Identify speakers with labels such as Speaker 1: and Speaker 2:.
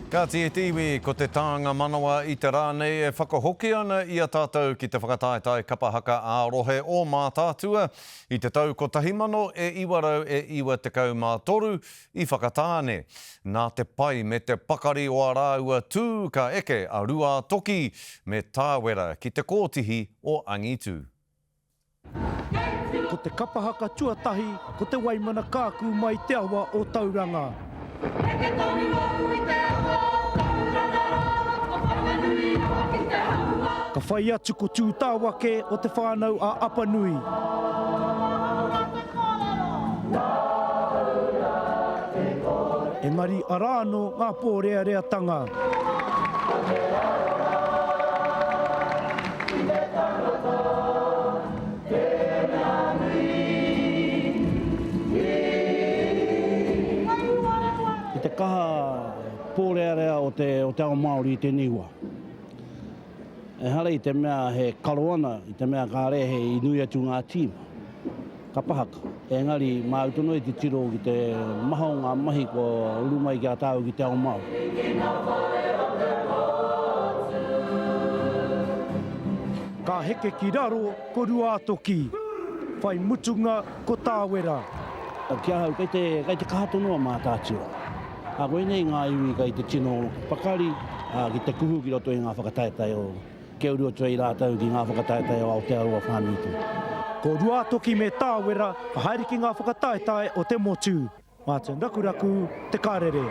Speaker 1: Kāti e te iwi, ko te tānga manawa i te rā nei e whakahoki ana i a tātou ki te whakataetae kapa haka ā-rohe o Mātaatua i te tau 1993 i Whakatāne. Nā te pai me te pakari o a rāua tū ka eke a Ruātoki me Tāwera ki te kōtihi o Angitu.
Speaker 2: Ko te kapa haka tuatahi ko Te Waimana Kākū mai te awa o Tauranga.
Speaker 3: Heke tonu au i te awa o Tauranga rā, ko Whanganui rawa ki te hauā.
Speaker 2: Ka whai atu ko Tūtāwake o Te Whānau a Apanui. Engari arā anō ngā pōreareatanga.
Speaker 3: Ki te tangata, te mea nui, i.
Speaker 4: I te kaha pōrearea o te, o te ao Māori i tēnei wā. Ehara i te mea he karo ana, i te mea kāre he i nui atu ngā tīma. Ka pahaka. Engari, māu tonu e titiro ki te maha o ngā mahi kua uru mai ki a tāu ki te ao Māori.
Speaker 2: Ka heke ki raro ko Ruātoki, whai mutunga ko Tāwera.
Speaker 4: Ki ahau, kei te, kei te kaha tonu a Mātaatua. Ā, koinei ngā iwi kei te tino pakari, ā, ki te kuhu ki roto i ngā whakataetae o. Kia uru atu ai rātou ki ngā whakataetae o Aotearoa whānui tonu.
Speaker 2: Ko Ruātoki me Tāwera ka haere ki ngā whakataetae o te motu. Martin Rakuraku, Te Karere.